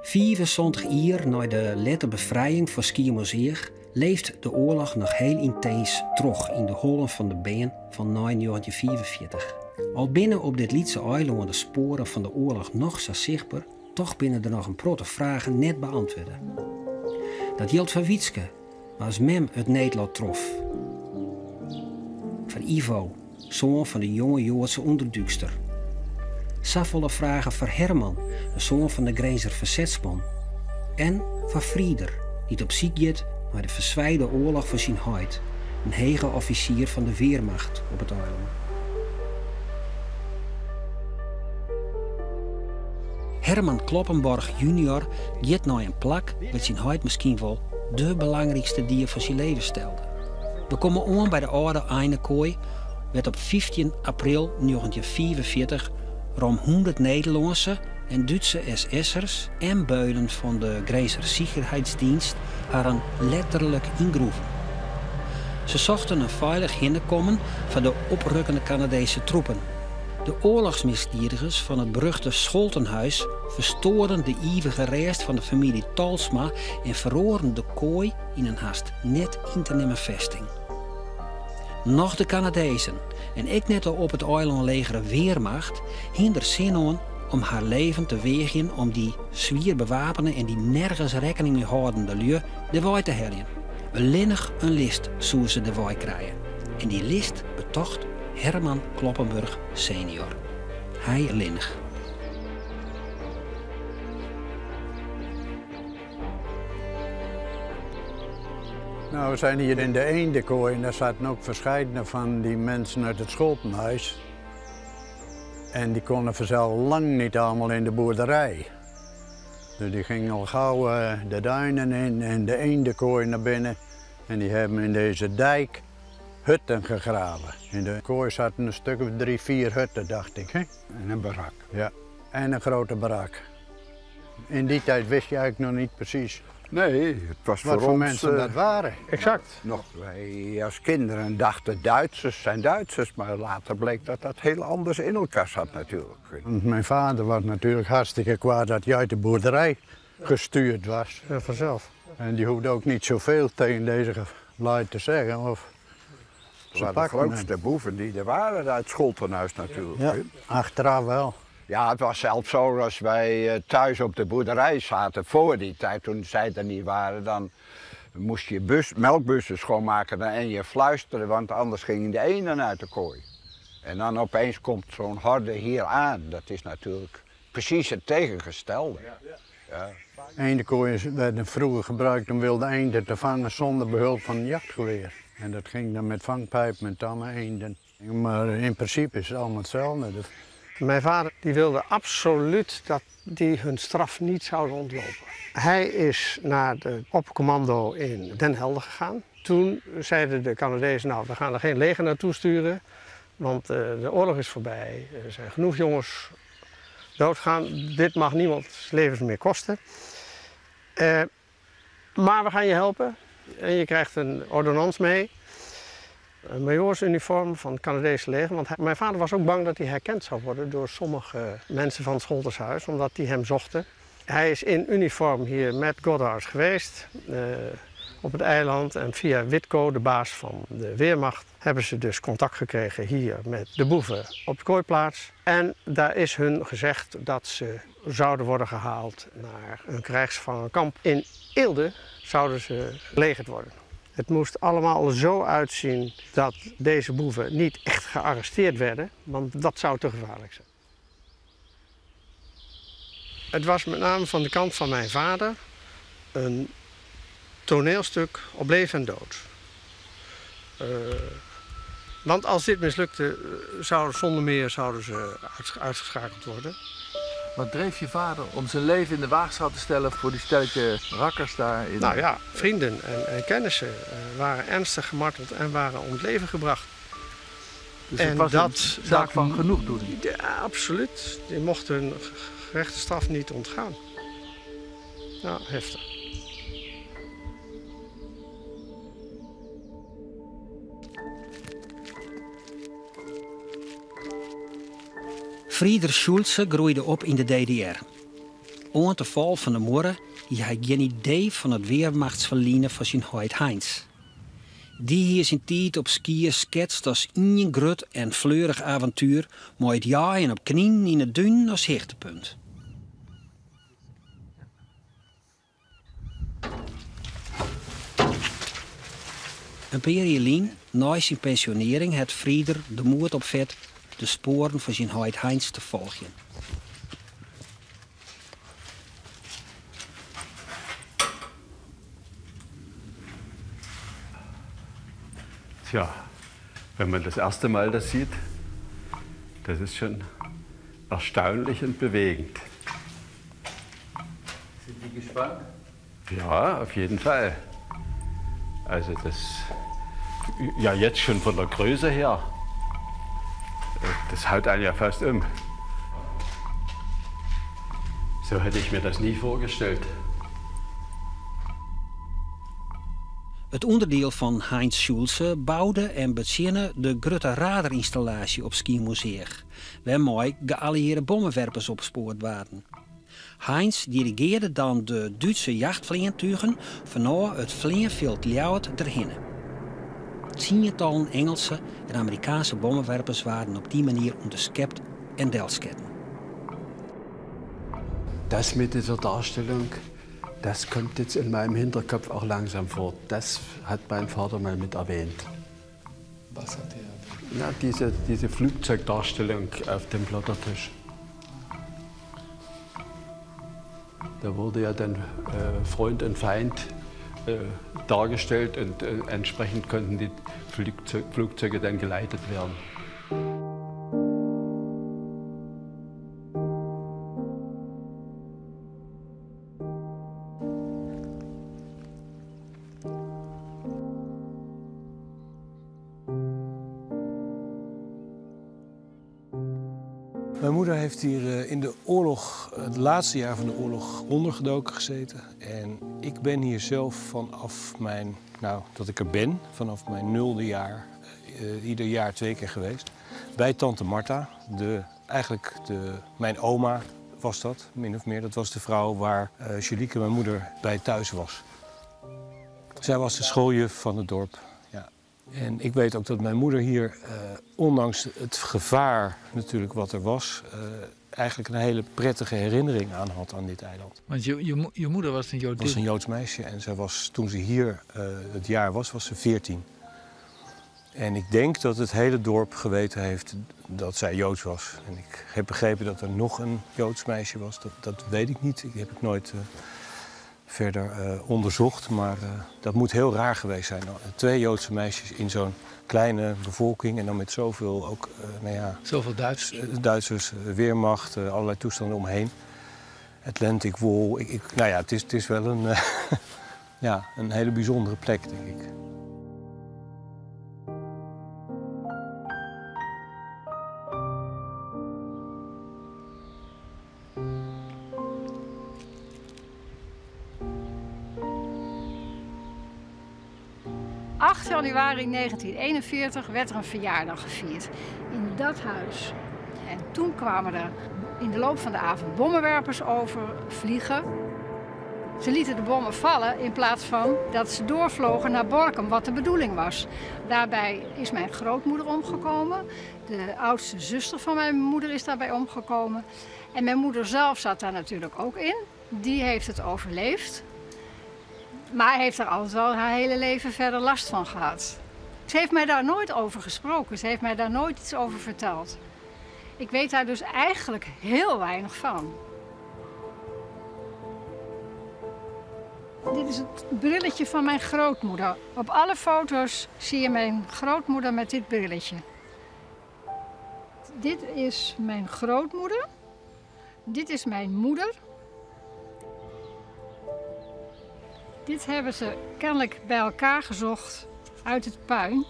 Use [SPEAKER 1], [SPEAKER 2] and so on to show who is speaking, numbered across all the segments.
[SPEAKER 1] 75 jier nei de lette befrijing fan Skiermûntseach leeft de oarloch noch hiel yntins troch yn de hollen fan de bern fan nei 1945. Al binne op dit lytse eilân de spoaren fan de oarloch noch sa sichtber, toch binne der noch in protte fragen net beantwurde. Dat jildt foar Wietske, waans mem it needlot trof. Foar Ivo, soan fan de jonge Joadse ûnderdûkster. Safolle fragen foar Herman, de soan fan de Grinzer fersetsman. En foar Frieder, dy't op syk giet nei de ferswijde oarloch fan syn heit, in hege offisier fan de Wehrmacht op it eilân. Herman Kloppenborg junior giet nei in plak wêr't syn heit miskien wol de belangrykste die fan syn leven stelde. We komme oan by de âlde einekoai, wêr't op 15 april 1945 rom 100 Nederlânske en Dútske SS'ers en beulen fan de Grinzer Sicherheitsdienst harren letterlik yngroeven. Se sochten in feilich hinnekommen foar de oprukkende Kanadeeske troepen. De oarlochsmisdiedigers fan it beruchte Scholtenhuis ferstoaren de ivige rêst fan de famylje Talsma en feroaren de koai yn in hast net yn te nimmen festing. Noch de Kanadezen en ek net de op it eilân legere Wehrmacht hiene der sin oan om har leven te weagjen om dy swier bewapene en dy nergens rekkening mei hâldende lju derwei te heljen. Allinnich in list soe se derwei krije. En dy list betocht Herman Kloppenburg senior. Hy allinnich.
[SPEAKER 2] Nou, we zijn hier in de eendenkooi en daar zaten ook verscheidene van die mensen uit het Scholtenhuis. En die konden vanzelf lang niet allemaal in de boerderij. Dus die gingen al gauw de duinen in en de eendenkooi naar binnen. En die hebben in deze dijk hutten gegraven. In de kooi zaten een stuk of drie, vier hutten, dacht ik. Hè?
[SPEAKER 3] En een barak.
[SPEAKER 2] Ja, en een grote barak. In die tijd wist je eigenlijk nog niet precies
[SPEAKER 3] Nee, het was
[SPEAKER 2] wat
[SPEAKER 3] voor
[SPEAKER 2] voor
[SPEAKER 3] ons
[SPEAKER 2] mensen dat waren.
[SPEAKER 4] Exact.
[SPEAKER 3] Nog wij als kinderen dachten Duitsers zijn Duitsers, maar later bleek dat dat heel anders in elkaar zat natuurlijk.
[SPEAKER 2] Want mijn vader was natuurlijk hartstikke kwaad dat hij uit de boerderij gestuurd was.
[SPEAKER 4] Ja, vanzelf.
[SPEAKER 2] En die hoefde ook niet zoveel tegen deze lui te zeggen. Of
[SPEAKER 3] Het
[SPEAKER 2] ze
[SPEAKER 3] waren de
[SPEAKER 2] pakten hem.
[SPEAKER 3] grootste boeven die er waren uit Scholtenhuis natuurlijk.
[SPEAKER 2] Ja,
[SPEAKER 3] hè.
[SPEAKER 2] achteraf wel.
[SPEAKER 3] Ja, het was zelfs zo als wij thuis op de boerderij zaten voor die tijd, toen zij er niet waren, dan moest je melkbussen schoonmaken en je fluisteren, want anders gingen de eenden uit de kooi. En dan opeens komt zo'n horde hier aan. Dat is natuurlijk precies het tegengestelde. Ja.
[SPEAKER 2] Eendenkooien werden vroeger gebruikt om wilde eenden te vangen zonder behulp van een jachtgeweer. En dat ging dan met vangpijpen en tamme eenden. Maar in principe is het allemaal hetzelfde.
[SPEAKER 4] Mijn vader die wilde absoluut dat die hun straf niet zouden ontlopen. Hij is naar de opcommando in Den Helder gegaan. Toen zeiden de Canadezen, nou, we gaan er geen leger naartoe sturen, want de oorlog is voorbij. Er zijn genoeg jongens doodgegaan. Dit mag niemands levens meer kosten. Maar we gaan je helpen en je krijgt een ordonnans mee. Een majoorsuniform van het Canadese leger. Want mijn vader was ook bang dat hij herkend zou worden door sommige mensen van het Scholtenshuis, omdat die hem zochten. Hij is in uniform hier met Godhars geweest op het eiland. En via Witko, de baas van de Weermacht, hebben ze dus contact gekregen hier met de boeven op de kooiplaats. En daar is hun gezegd dat ze zouden worden gehaald naar een krijgsgevangenkamp. In Eelde zouden ze gelegerd worden. Het moest allemaal zo uitzien dat deze boeven niet echt gearresteerd werden, want dat zou te gevaarlijk zijn. Het was met name van de kant van mijn vader een toneelstuk op leven en dood. Want als dit mislukte, zonder meer zouden ze uitgeschakeld worden.
[SPEAKER 5] Wat dreef je vader om zijn leven in de waagschaal te stellen voor die stelletje rakkers daar? In...
[SPEAKER 4] Vrienden en kennissen waren ernstig gemarteld en waren om het leven gebracht.
[SPEAKER 5] Dus het
[SPEAKER 4] En
[SPEAKER 5] was een zaak van genoegdoening?
[SPEAKER 4] Ja, absoluut. Die mochten hun gerechte straf niet ontgaan. Heftig.
[SPEAKER 1] Frieder Schulze groeide op yn de DDR. Oant de fal fan de muorre hie hy gjin idee fan it Wehrmachtsferline fan syn heit Heinz. Dy hie syn tiid op Skier sketst as ien grut en fleurich aventuer mei it jeien op kninen yn 'e dunen as hichtepunt. In pear jier lyn, nei syn pensjonearring, hat Frieder de moed opfet de spoaren fan syn heit Heinz te folgjen.
[SPEAKER 6] Tja, wenn man das erste Mal das sieht, das ist schon erstaunlich und bewegend.
[SPEAKER 5] Sind die gespannt?
[SPEAKER 6] Ja, auf jeden Fall. Also das, ja jetzt schon von der Größe her, das haut einen ja fast um. So hätte ich mir das nie vorgestellt.
[SPEAKER 1] It ûnderdiel fan Heinz Schulze boude en betsjinne de grutte radarynstallaasje op Skiermûntseach, wêrmei gealliearde bommewerpers opspoard waarden. Heinz dirigearde dan de Dútse jachtfleantugen fanôf it fleanfjild Ljouwert derhinne. Tsientallen Ingelske en Amerikaanske bommewerpers waarden op dy manier ûnderskept en delsketten.
[SPEAKER 6] Das mit dieser Darstellung, das kommt jetzt in meinem Hinterkopf auch langsam vor. Das hat mein Vater mal mit erwähnt.
[SPEAKER 5] Was hat er erwähnt?
[SPEAKER 6] Ja, diese, diese Flugzeugdarstellung auf dem Plottertisch. Da wurde ja dann äh, Freund und Feind äh, dargestellt und äh, entsprechend konnten die Flugzeug, Flugzeuge dann geleitet werden.
[SPEAKER 7] Mijn moeder heeft hier eh, in de oorlog, het laatste jaar van de oorlog, ondergedoken gezeten. En ik ben hier zelf vanaf mijn, nou, dat ik er ben, vanaf mijn nulde jaar, eh, ieder jaar twee keer geweest. Bij tante Martha, de, eigenlijk de, mijn oma was dat, min of meer. Dat was de vrouw waar uh, mijn moeder, bij thuis was. Zij was de schooljuf van het dorp. Ja. En ik weet ook dat mijn moeder hier, eh, ondanks het gevaar natuurlijk wat er was, eh, eigenlijk een hele prettige herinnering aan had aan dit eiland.
[SPEAKER 5] Want je, je, je moeder was een Joods?
[SPEAKER 7] was een Joods meisje en zij was, toen ze hier het jaar was, was ze 14. En ik denk dat het hele dorp geweten heeft dat zij Joods was. En ik heb begrepen dat er nog een Joods meisje was. Dat, dat weet ik niet. Ik heb het nooit uh, verder uh, onderzocht. Maar uh, dat moet heel raar geweest zijn. Twee Joodse meisjes in zo'n kleine bevolking en dan met zoveel ook, nou ja,
[SPEAKER 5] zoveel Duitsers,
[SPEAKER 7] Duitsers, Weermacht, allerlei toestanden omheen. Atlantic Wall. Ik, ik, nou ja, het is, het is wel een, ja, een hele bijzondere plek, denk ik.
[SPEAKER 8] 8 januari 1941 werd er een verjaardag gevierd in dat huis. En toen kwamen er in de loop van de avond bommenwerpers over vliegen. Ze lieten de bommen vallen in plaats van dat ze doorvlogen naar Borkum, wat de bedoeling was. Daarbij is mijn grootmoeder omgekomen. De oudste zuster van mijn moeder is daarbij omgekomen. En mijn moeder zelf zat daar natuurlijk ook in. Die heeft het overleefd. Maar heeft er altijd wel haar hele leven verder last van gehad. Ze heeft mij daar nooit over gesproken. Ze heeft mij daar nooit iets over verteld. Ik weet daar dus eigenlijk heel weinig van. Dit is het brilletje van mijn grootmoeder. Op alle foto's zie je mijn grootmoeder met dit brilletje. Dit is mijn grootmoeder. Dit is mijn moeder. Dit hebben ze kennelijk bij elkaar gezocht uit het puin.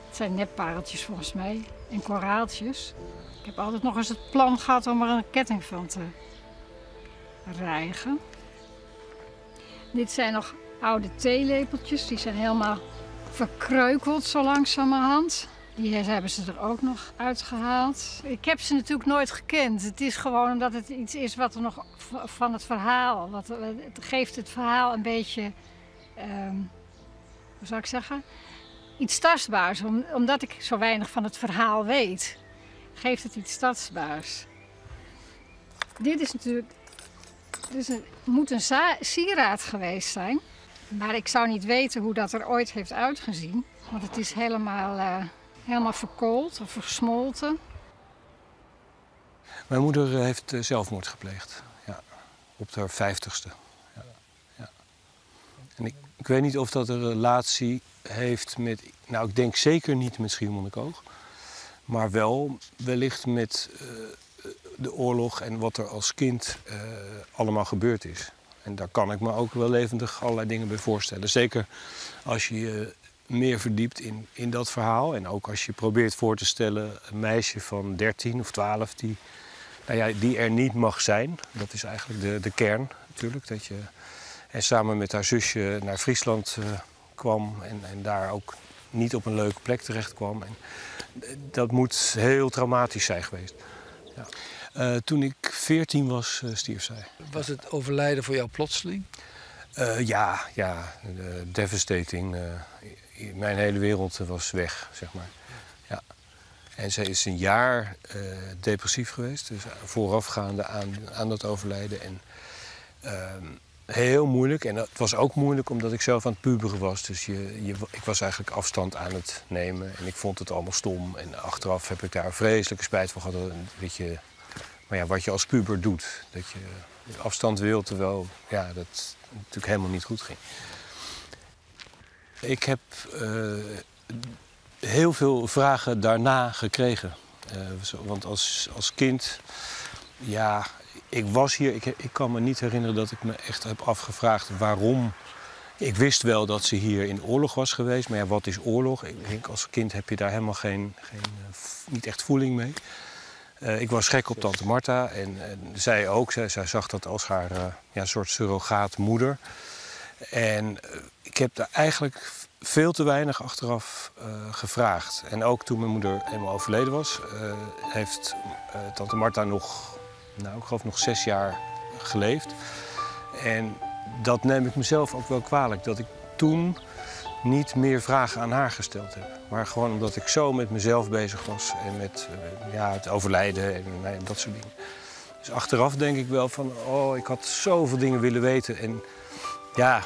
[SPEAKER 8] Het zijn neppareltjes volgens mij en koraaltjes. Ik heb altijd nog eens het plan gehad om er een ketting van te rijgen. Dit zijn nog oude theelepeltjes, die zijn helemaal verkreukeld zo langzamerhand. Die hebben ze er ook nog uitgehaald. Ik heb ze natuurlijk nooit gekend. Het is gewoon omdat het iets is wat er nog van het verhaal. Wat, het geeft het verhaal een beetje, hoe zou ik zeggen? Iets tastbaars. Omdat ik zo weinig van het verhaal weet, geeft het iets tastbaars. Dit is natuurlijk, dit moet een sieraad geweest zijn. Maar ik zou niet weten hoe dat er ooit heeft uitgezien. Want het is helemaal verkoold of versmolten.
[SPEAKER 7] Mijn moeder heeft zelfmoord gepleegd. Ja, op haar 50ste. Ja, ja. En ik weet niet of dat een relatie heeft met... Nou, ik denk zeker niet met Schiermonnikoog. Maar wel wellicht met de oorlog en wat er als kind allemaal gebeurd is. En daar kan ik me ook wel levendig allerlei dingen bij voorstellen. Zeker als je je meer verdiept in dat verhaal. En ook als je probeert voor te stellen een meisje van 13 of 12 die, nou ja, die er niet mag zijn. Dat is eigenlijk de kern natuurlijk. Dat je, en samen met haar zusje naar Friesland kwam en daar ook niet op een leuke plek terecht kwam. En dat moet heel traumatisch zijn geweest. Ja. Toen ik 14 was, stierf zij.
[SPEAKER 5] Was het overlijden voor jou plotseling?
[SPEAKER 7] Ja, devastating. Mijn hele wereld was weg, zeg maar. Ja. En zij is een jaar depressief geweest, dus voorafgaande aan dat overlijden. En heel moeilijk. En het was ook moeilijk omdat ik zelf aan het puberen was. Dus ik was eigenlijk afstand aan het nemen en ik vond het allemaal stom. En achteraf heb ik daar vreselijke spijt van gehad. Dat je, maar ja, wat je als puber doet, dat je afstand wil, terwijl ja, dat natuurlijk helemaal niet goed ging. Ik heb heel veel vragen daarna gekregen. Want als kind, ja, ik was hier, ik kan me niet herinneren dat ik me echt heb afgevraagd waarom. Ik wist wel dat ze hier in oorlog was geweest, maar ja, wat is oorlog? Ik denk, als kind heb je daar helemaal niet echt voeling mee. Ik was gek op tante Martha en zij ook. Zij zag dat als haar ja, soort surrogaatmoeder. En ik heb daar eigenlijk veel te weinig achteraf gevraagd. En ook toen mijn moeder eenmaal overleden was, heeft tante Martha nog, nou, ik geloof nog 6 jaar geleefd. En dat neem ik mezelf ook wel kwalijk, dat ik toen niet meer vragen aan haar gesteld heb. Maar gewoon omdat ik zo met mezelf bezig was en met ja, het overlijden en nou ja, dat soort dingen. Dus achteraf denk ik wel van, oh, ik had zoveel dingen willen weten. En ja,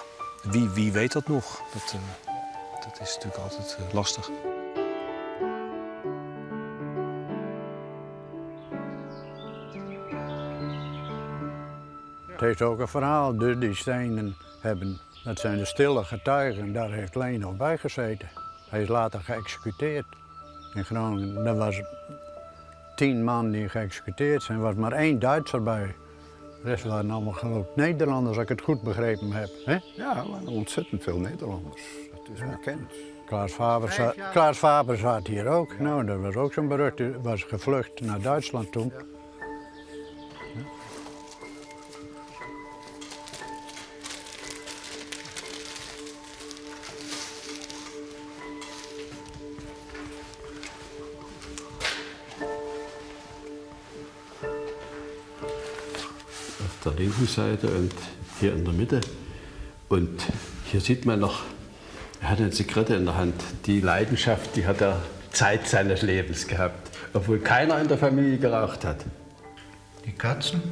[SPEAKER 7] wie weet dat nog? Dat is natuurlijk altijd lastig.
[SPEAKER 2] Het heeft ook een verhaal, dus die stenen hebben, dat zijn de stille getuigen, daar heeft Leen nog bij gezeten. Hij is later geëxecuteerd in Groningen. Er was 10 man die geëxecuteerd zijn, er was maar 1 Duitser bij. De rest waren allemaal geloof ik Nederlanders, als ik het goed begrepen heb. Hè?
[SPEAKER 3] Ja, er waren ontzettend veel Nederlanders. Dat is bekend.
[SPEAKER 2] Klaas Faber zat hier ook. Nou, dat was ook zo'n beruchte, was gevlucht naar Duitsland toen.
[SPEAKER 3] Ja.
[SPEAKER 6] Auf der linken Seite und hier in der Mitte. Und hier sieht man noch, er hat eine Zigarette in der Hand. Die Leidenschaft, die hat er Zeit seines Lebens gehabt, obwohl keiner in der Familie geraucht hat.
[SPEAKER 2] Die Katzen?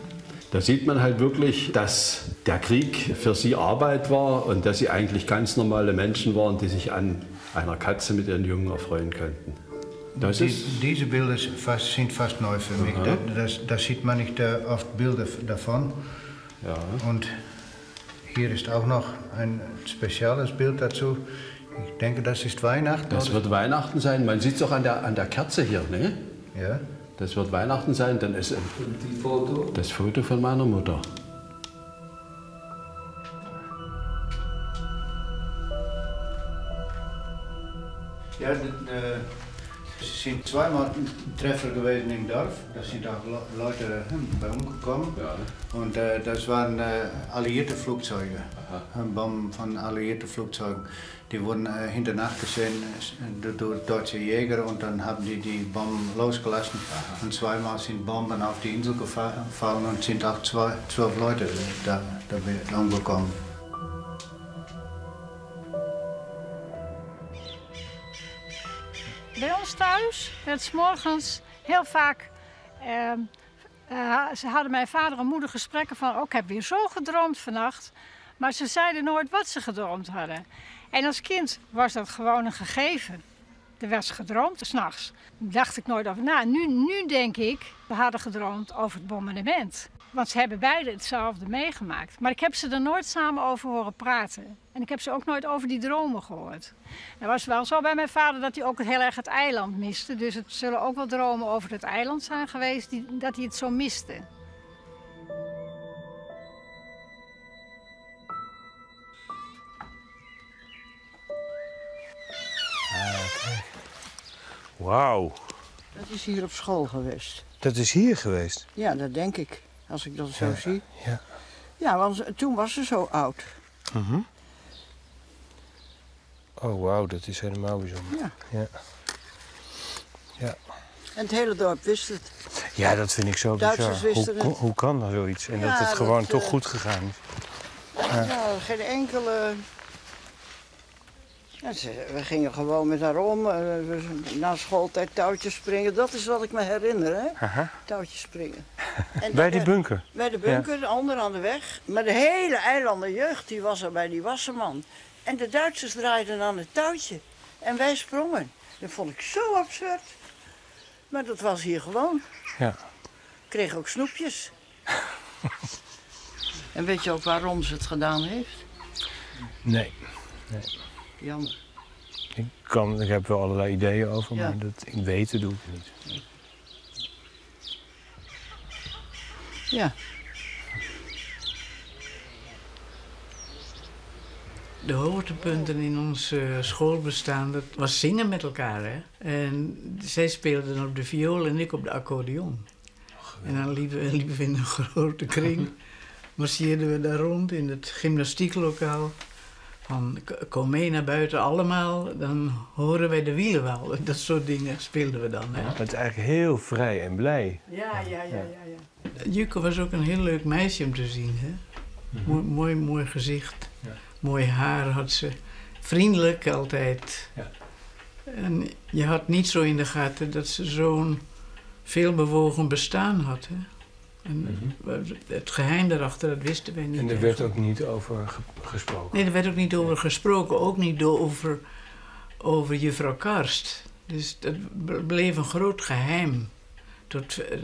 [SPEAKER 6] Da sieht man halt wirklich, dass der Krieg für sie Arbeit war und dass sie eigentlich ganz normale Menschen waren, die sich an einer Katze mit ihren Jungen erfreuen könnten. Das ist
[SPEAKER 2] Diese Bilder sind fast neu für mich. Da sieht man nicht oft Bilder davon.
[SPEAKER 6] Ja.
[SPEAKER 2] Und hier ist auch noch ein spezielles Bild dazu. Ich denke, das ist Weihnachten.
[SPEAKER 6] Das wird Weihnachten sein. Man sieht's auch an der Kerze hier, ne?
[SPEAKER 2] Ja.
[SPEAKER 6] Das wird Weihnachten sein, dann ist
[SPEAKER 5] Und die Foto?
[SPEAKER 6] das Foto von meiner Mutter.
[SPEAKER 2] Ja, Sind zweimal Treffer gewesen im Dorf. Da sind auch Leute bei umgekommen. Ja. Und das waren alliierte Flugzeuge. Aha. Bomben von alliierten Flugzeugen. Die wurden hinternacht gesehen durch deutsche Jäger und dann haben die die Bomben losgelassen. Aha. Und zweimal sind Bomben auf die Insel gefallen und sind auch 12 Leute da umgekommen.
[SPEAKER 8] Bij ons thuis werd 's morgens heel vaak. Ze hadden mijn vader en moeder gesprekken van: oh, ik heb weer zo gedroomd vannacht. Maar ze zeiden nooit wat ze gedroomd hadden. En als kind was dat gewoon een gegeven. Er werd gedroomd, 's nachts. Dacht ik nooit over na. Nu denk ik, we hadden gedroomd over het bombardement. Want ze hebben beide hetzelfde meegemaakt. Maar ik heb ze er nooit samen over horen praten. En ik heb ze ook nooit over die dromen gehoord. Het was wel zo bij mijn vader dat hij ook heel erg het eiland miste. Dus het zullen ook wel dromen over het eiland zijn geweest dat hij het zo miste.
[SPEAKER 7] Ah, kijk. Wauw.
[SPEAKER 9] Dat is hier op school geweest.
[SPEAKER 7] Dat is hier geweest?
[SPEAKER 9] Ja, dat denk ik. Als ik dat zo zie. Ja, ja, want toen was ze zo oud.
[SPEAKER 7] Mm-hmm. Oh, wauw, dat is helemaal bijzonder.
[SPEAKER 9] Ja.
[SPEAKER 7] Ja. Ja.
[SPEAKER 9] En het hele dorp wist het.
[SPEAKER 7] Ja, dat vind ik zo bizar.
[SPEAKER 9] Duitsers wisten het.
[SPEAKER 7] Hoe kan dat zoiets? En
[SPEAKER 9] ja,
[SPEAKER 7] dat het gewoon
[SPEAKER 9] dat,
[SPEAKER 7] toch goed gegaan is.
[SPEAKER 9] Ja, ja, geen enkele... Ja, we gingen gewoon met haar om, na schooltijd touwtjes springen. Dat is wat ik me herinner, hè?
[SPEAKER 7] Aha.
[SPEAKER 9] Touwtjes springen. En
[SPEAKER 7] bij die bunker?
[SPEAKER 9] Bij de bunker, ja. Onder aan de weg. Maar de hele eilanden jeugd die was er bij die wasserman. En de Duitsers draaiden aan het touwtje. En wij sprongen. Dat vond ik zo absurd. Maar dat was hier gewoon.
[SPEAKER 7] Ja.
[SPEAKER 9] Ik kreeg ook snoepjes. En weet je ook waarom ze het gedaan heeft?
[SPEAKER 7] Nee. Nee.
[SPEAKER 9] Jammer.
[SPEAKER 7] Ik heb wel allerlei ideeën over,
[SPEAKER 9] ja.
[SPEAKER 7] Maar dat ik weten doe ik niet.
[SPEAKER 9] Ja.
[SPEAKER 10] De hoogtepunten in ons schoolbestaan, dat was zingen met elkaar. Hè? En zij speelden op de viool en ik op de accordeon. Oh, en dan liepen we in een grote kring, marcheerden we daar rond in het gymnastieklokaal. Van, kom mee naar buiten allemaal, dan horen wij de wielen wel. Dat soort dingen speelden we dan. Hè.
[SPEAKER 7] Het is eigenlijk heel vrij en blij.
[SPEAKER 10] Ja. Juke was ook een heel leuk meisje om te zien. Hè? Mm-hmm. Mooi, mooi gezicht.
[SPEAKER 7] Ja.
[SPEAKER 10] Mooi haar had ze. Vriendelijk altijd.
[SPEAKER 7] Ja.
[SPEAKER 10] En je had niet zo in de gaten dat ze zo'n veelbewogen bestaan had. Hè? En
[SPEAKER 7] mm-hmm.
[SPEAKER 10] het geheim daarachter, dat wisten wij niet.
[SPEAKER 7] En er werd ook niet over gesproken?
[SPEAKER 10] Nee, er werd ook niet over gesproken. Ook niet over juffrouw Karst. Dus dat bleef een groot geheim.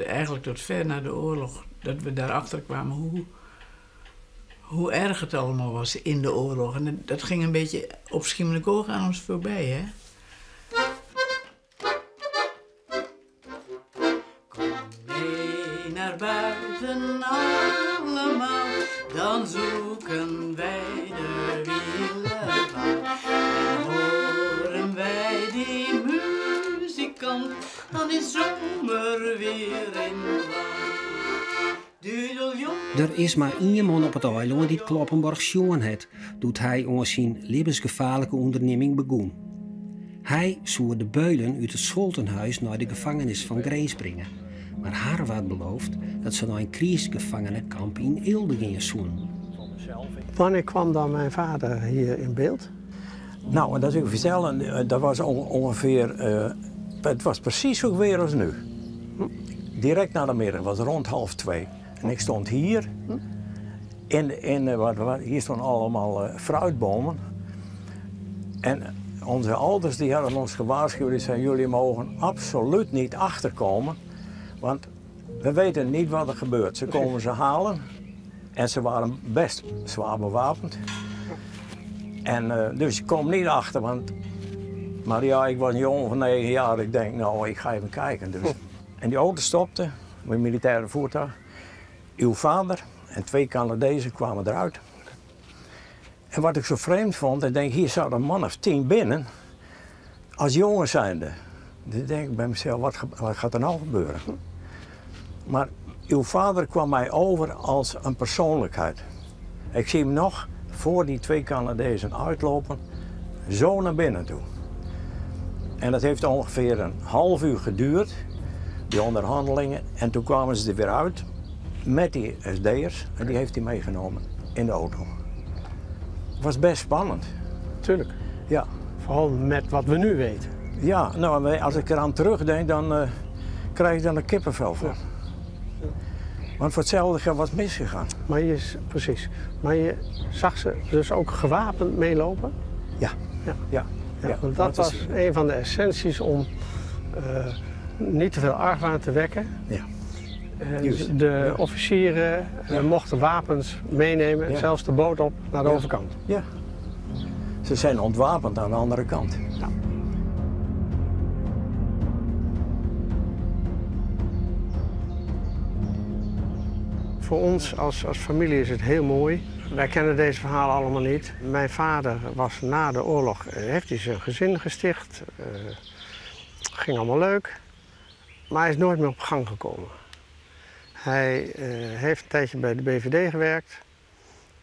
[SPEAKER 10] Eigenlijk tot ver na de oorlog. Dat we daarachter kwamen hoe erg het allemaal was in de oorlog. En dat ging een beetje op Schiermonnikoog aan ons voorbij, hè? Kom mee naar buiten allemaal, dan zoeken wij de wielenbaan. En horen wij die muzikant, dan is zomer weer in land.
[SPEAKER 1] Er is maar één man op het eiland die het Kloppenborg sjoen het, doet hij ons zijn levensgevaarlijke onderneming begon. Hij zoer de beulen uit het Scholtenhuis naar de gevangenis van Grins brengen. Maar haar werd beloofd dat ze naar een crisisgevangenenkamp in Eelde gingen zoen.
[SPEAKER 4] Wanneer kwam dan mijn vader hier in beeld?
[SPEAKER 11] Nou, en dat ik vertellen, dat was ongeveer, het was precies zo weer als nu. Direct na de middag, was rond 1:30. En ik stond hier, hier stonden allemaal fruitbomen. En onze ouders die hadden ons gewaarschuwd, die zeiden, jullie mogen absoluut niet achterkomen, want we weten niet wat er gebeurt. Ze komen ze halen en ze waren best zwaar bewapend. En dus ik kom niet achter, want... Maar ja, ik was een jongen van 9 jaar, ik denk, nou, ik ga even kijken. Dus. En die auto stopte, mijn militaire voertuig. Uw vader en 2 Canadezen kwamen eruit. En wat ik zo vreemd vond, ik denk, hier zat een man of 10 binnen, als jongen zijnde. Dan denk ik bij mezelf, wat, gaat er nou gebeuren? Maar uw vader kwam mij over als een persoonlijkheid. Ik zie hem nog voor die twee Canadezen uitlopen, zo naar binnen toe. En dat heeft ongeveer een half uur geduurd, die onderhandelingen. En toen kwamen ze er weer uit met die SD'ers en die heeft hij meegenomen in de auto. Het was best spannend.
[SPEAKER 4] Tuurlijk.
[SPEAKER 11] Ja.
[SPEAKER 4] Vooral met wat we nu weten.
[SPEAKER 11] Ja, nou, als ik eraan terugdenk, dan krijg ik dan een kippenvel van. Want voor hetzelfde geld was het misgegaan.
[SPEAKER 4] Maar je, precies. Maar je zag ze dus ook gewapend meelopen?
[SPEAKER 11] Ja.
[SPEAKER 4] Ja.
[SPEAKER 11] Ja.
[SPEAKER 4] Ja, want dat was een van de essenties om niet te veel argwaan te wekken.
[SPEAKER 11] Ja.
[SPEAKER 4] De officieren mochten wapens meenemen, zelfs de boot op naar de overkant.
[SPEAKER 11] Ja. Ze zijn ontwapend aan de andere kant.
[SPEAKER 4] Ja. Voor ons als familie is het heel mooi. Wij kennen deze verhalen allemaal niet. Mijn vader was na de oorlog, heeft hij zijn gezin gesticht. Ging allemaal leuk. Maar hij is nooit meer op gang gekomen. Hij heeft een tijdje bij de BVD gewerkt.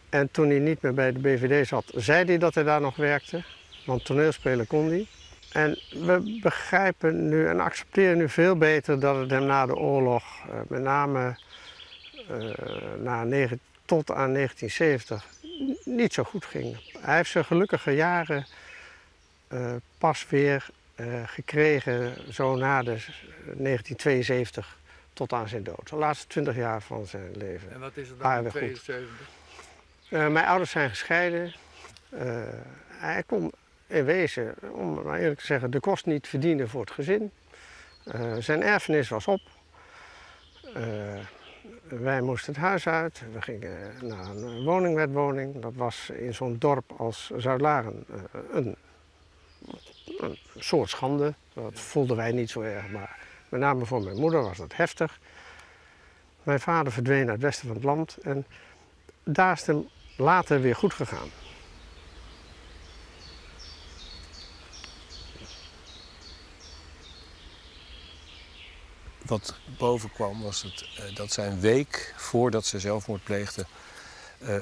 [SPEAKER 4] En toen hij niet meer bij de BVD zat, zei hij dat hij daar nog werkte. Want toneelspelen kon hij. En we begrijpen nu en accepteren nu veel beter dat het hem na de oorlog, met name tot aan 1970, niet zo goed ging. Hij heeft zijn gelukkige jaren pas weer gekregen, zo na de 1972 tot aan zijn dood. De laatste 20 jaar van zijn leven.
[SPEAKER 5] En wat is er dan in 1972?
[SPEAKER 4] Mijn ouders zijn gescheiden. Hij kon in wezen, om maar eerlijk te zeggen, de kost niet verdienen voor het gezin. Zijn erfenis was op. Wij moesten het huis uit. We gingen naar een woningwetwoning. Dat was in zo'n dorp als Zuidlaren een soort schande. Dat voelden wij niet zo erg, maar met name voor mijn moeder was dat heftig. Mijn vader verdween uit het westen van het land en daar is het hem later weer goed gegaan.
[SPEAKER 7] Wat boven kwam was het, dat zij een week voordat ze zelfmoord pleegde,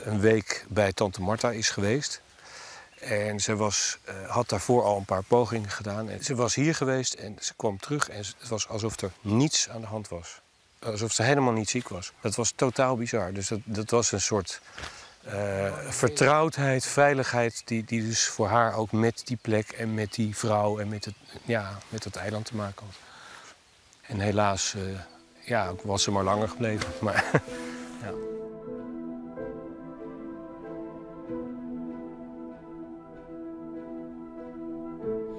[SPEAKER 7] een week bij tante Martha is geweest. En ze had daarvoor al een paar pogingen gedaan. En ze was hier geweest en ze kwam terug en het was alsof er niets aan de hand was. Alsof ze helemaal niet ziek was. Dat was totaal bizar. Dus dat was een soort vertrouwdheid, veiligheid... die dus voor haar ook met die plek en met die vrouw en met het eiland te maken had. En helaas was ze maar langer gebleven. Maar, ja.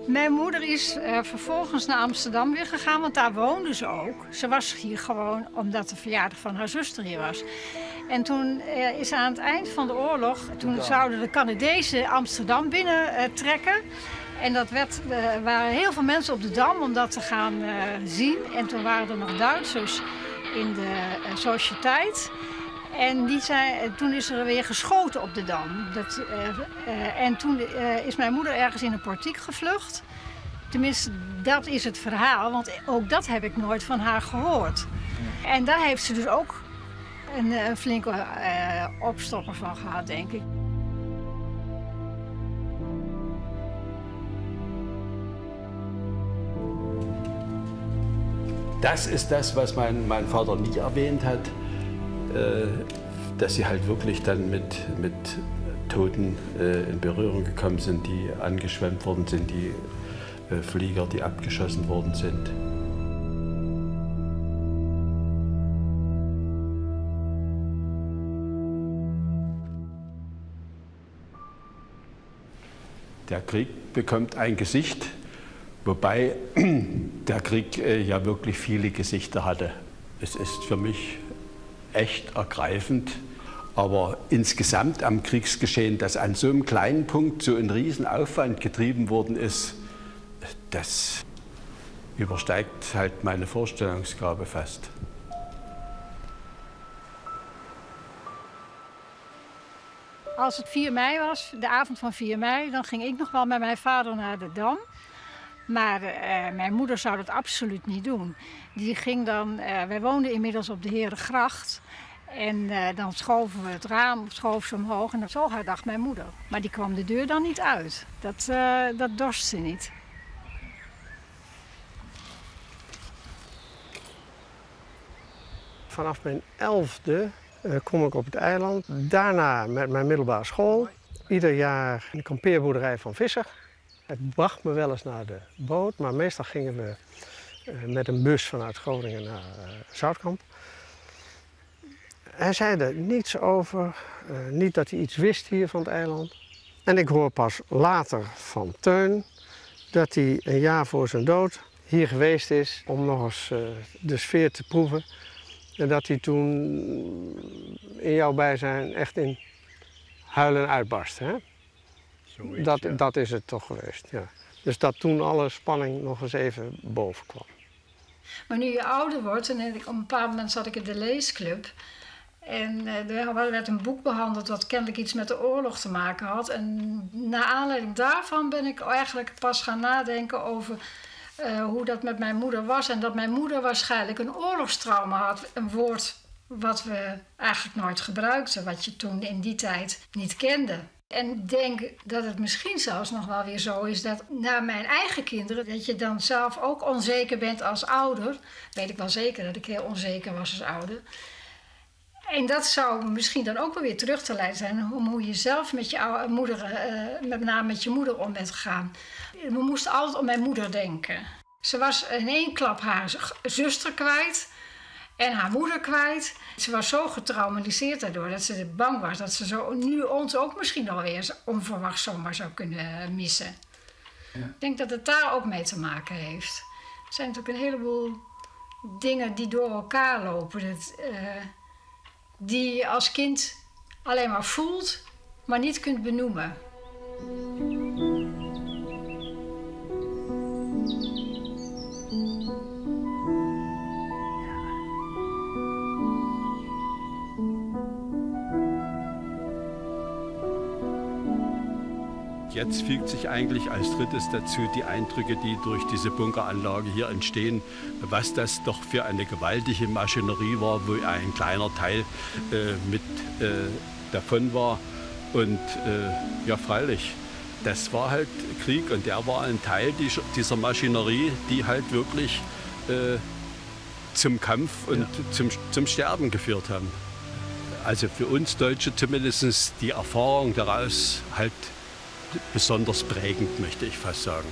[SPEAKER 8] Mijn moeder is vervolgens naar Amsterdam weer gegaan, want daar woonde ze ook. Ze was hier gewoon omdat de verjaardag van haar zuster hier was. En toen is aan het eind van de oorlog, toen zouden de Canadezen Amsterdam binnentrekken. En dat waren heel veel mensen op de Dam om dat te gaan zien. En toen waren er nog Duitsers in de sociëteit. En toen is er weer geschoten op de Dam. En toen is mijn moeder ergens in een portiek gevlucht. Tenminste, dat is het verhaal, want ook dat heb ik nooit van haar gehoord. En daar heeft ze dus ook een flinke opstopper van gehad, denk ik.
[SPEAKER 6] Das ist das, was mein Vater nie erwähnt hat, dass sie halt wirklich dann mit Toten in Berührung gekommen sind, die angeschwemmt worden sind, die Flieger, die abgeschossen worden sind. Der Krieg bekommt ein Gesicht, wobei der Krieg ja wirklich viele Gesichter hatte. Es ist für mich echt ergreifend, aber insgesamt am Kriegsgeschehen, dass an so einem kleinen Punkt so ein Riesenaufwand getrieben worden ist, das übersteigt halt meine Vorstellungsgabe fast.
[SPEAKER 8] Als het 4 mei was, de avond van 4 mei, dan ging ik nog wel met mijn vader naar de Dam. Maar eh, mijn moeder zou dat absoluut niet doen. Die ging dan, eh, wij woonden inmiddels op de Herengracht. En eh, dan schoven we het raam, schoof ze omhoog en zo haar dacht mijn moeder. Maar die kwam de deur dan niet uit. Dat, dat dorst ze niet.
[SPEAKER 4] Vanaf mijn elfde kom ik op het eiland. Daarna met mijn middelbare school. Ieder jaar in de kampeerboerderij van Visser. Het bracht me wel eens naar de boot, maar meestal gingen we met een bus vanuit Groningen naar Zoutkamp. Hij zei er niets over, niet dat hij iets wist hier van het eiland. En ik hoor pas later van Teun dat hij een jaar voor zijn dood hier geweest is om nog eens de sfeer te proeven. En dat hij toen in jouw bijzijn echt in huilen uitbarstte. Hè?
[SPEAKER 2] Zoiets,
[SPEAKER 4] dat,
[SPEAKER 2] ja.
[SPEAKER 4] dat is het toch geweest, ja. Dus dat toen alle spanning nog eens even boven kwam.
[SPEAKER 8] Maar nu je ouder wordt, en ik, op een bepaald moment zat ik in de leesclub. En er werd een boek behandeld wat kennelijk iets met de oorlog te maken had. En naar aanleiding daarvan ben ik eigenlijk pas gaan nadenken over hoe dat met mijn moeder was. En dat mijn moeder waarschijnlijk een oorlogstrauma had. Een woord wat we eigenlijk nooit gebruikten, wat je toen in die tijd niet kende. En ik denk dat het misschien zelfs nog wel weer zo is dat naar mijn eigen kinderen, dat je dan zelf ook onzeker bent als ouder. Weet ik wel zeker dat ik heel onzeker was als ouder. En dat zou misschien dan ook wel weer terug te leiden zijn om hoe je zelf met je oude moeder, met name met je moeder om bent gegaan. We moesten altijd om mijn moeder denken. Ze was in één klap haar zuster kwijt en haar moeder kwijt. Ze was zo getraumatiseerd daardoor dat ze bang was dat ze zo nu ons ook misschien alweer onverwachts zomaar zou kunnen missen.
[SPEAKER 5] Ja.
[SPEAKER 8] Ik denk dat het daar ook mee te maken heeft. Er zijn natuurlijk een heleboel dingen die door elkaar lopen. Dat, die je als kind alleen maar voelt, maar niet kunt benoemen.
[SPEAKER 6] Jetzt fügt sich eigentlich als drittes dazu die Eindrücke, die durch diese Bunkeranlage hier entstehen, was das doch für eine gewaltige Maschinerie war, wo ein kleiner Teil mit davon war. Und ja, freilich, das war halt Krieg und der war ein Teil dieser Maschinerie, die halt wirklich zum Kampf und zum Sterben geführt haben. Also für uns Deutsche zumindest die Erfahrung daraus halt besonders prägend, möchte ich fast sagen.